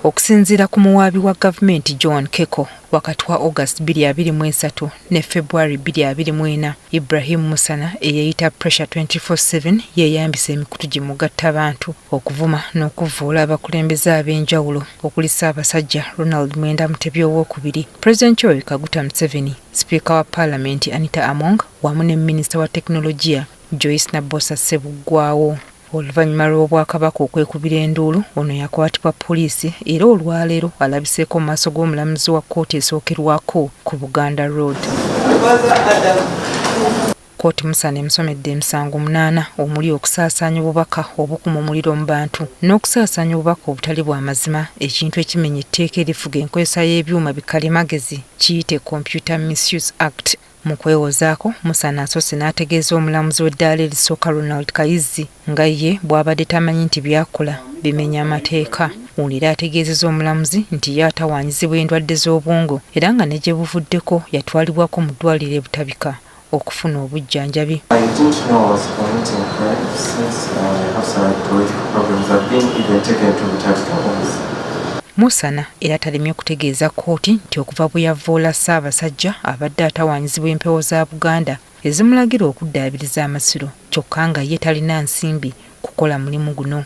Okusinziira ku muwaabi wa gavumenti Joan Keko, wakati wa August 2023 ne February 2024, Ibrahim Musana eyeeyita Pressure 24/7 yeeyambisa emikutu gi mugattabantu okuvuma n'okuvvoola abakulembeze ab'enjawulo okuli Ssaabasajja Ronald Mwenda Mutebi Owookubiri, President Yoweri Kaguta Museveni, Sipiika wa Palamenti Anita Among wamu ne Minisita wa Tekinologiya Joyce Nabbosa Ssebuggwawo. Oluvannyuma lw'Obwakabaka okwekubira enduulu, ono yakwatibwa poliisi era olwaleero alabiseeko mu maaso g'omulamuzi wa kkooti esookerwako ku Buganda Road. Kkooti Musana emusomedde emisango munaana omuli okusaasaanya obubaka obukuma omuliro mu bantu n'okusaasaanya obubaka obutali bwa mazima ekintu ekimenya etteeka erifuga enkozesa y'ebyuma bikalimagezi kiyite Computer Misuse Act. Mu kwewozaako, Musana asoose n'ategeeza omulamuzi w'eddaala erisooka Ronald Kayizzi nga ye bw'abadde tamanyi nti by'akola bimenya amateeka. Ono era ategeezezza omulamuzi nti ye atawaanyizibwa endwadde z'obwongo era nga ne gye buvuddeko yatwalibwako mu ddwaaliro e Butabika okufuna obujjanjabi. Musana era talemye kutegeeza kkooti nti okuva bwe yavvoola Ssaabasajja abadde atawaanyizibwa empewo za Buganda ezimulagira okuddaabiriza Amasiro kyokka nga ye talina nsimbi kukola mulimu guno.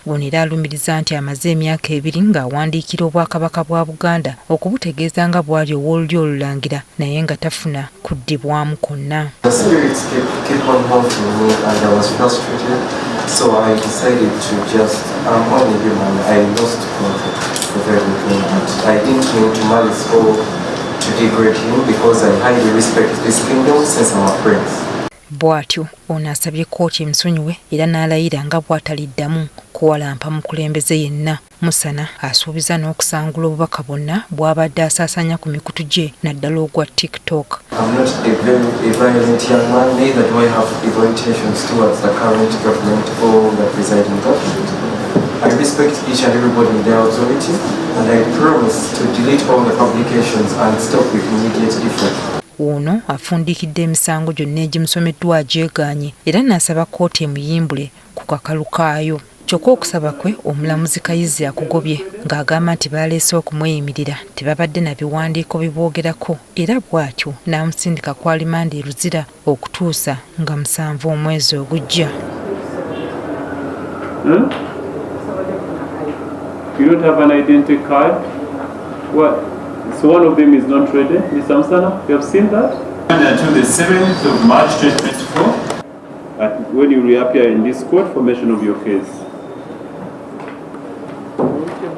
Ono era alumiriza nti amaze emyaka ebiri ng'awandiikira Obwakabaka bwa Buganda okubutegeeza nga bw'ali ow'olulyo olulangira naye nga tafuna kuddibwamu kwonna. Bw'atyo ono asabye kkooti emusonyiwe era n'alayira nga bw'ataliddamu kuwalampa mukulembeze yenna. Musana asuubizza n'okusangula obubaka bwonna bw'abadde asaasaanya ku mikutu gye naddala ogwa Tik Tok. Ono afundikidde emisango gyonna egimusomeddwa agyegaanye era n'asaba kkooti emuyimbule ku kakalu kaayo. Kyokka okusaba kwe omulamuzi Kayizzi akugobye ng'agamba nti baaleese okumweyimirira tebabadde na biwandiiko biboogerako era bw'atyo n'amusindika ku alimanda e Luzira okutuusa nga 7 omwezi ogujja. You don't have an identity card? What? So one of them is not ready, Mr. Musana? You have seen that? Until the 7th of March 2024, at, when you reappear in this court for mention of your case.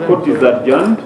Court is adjourned.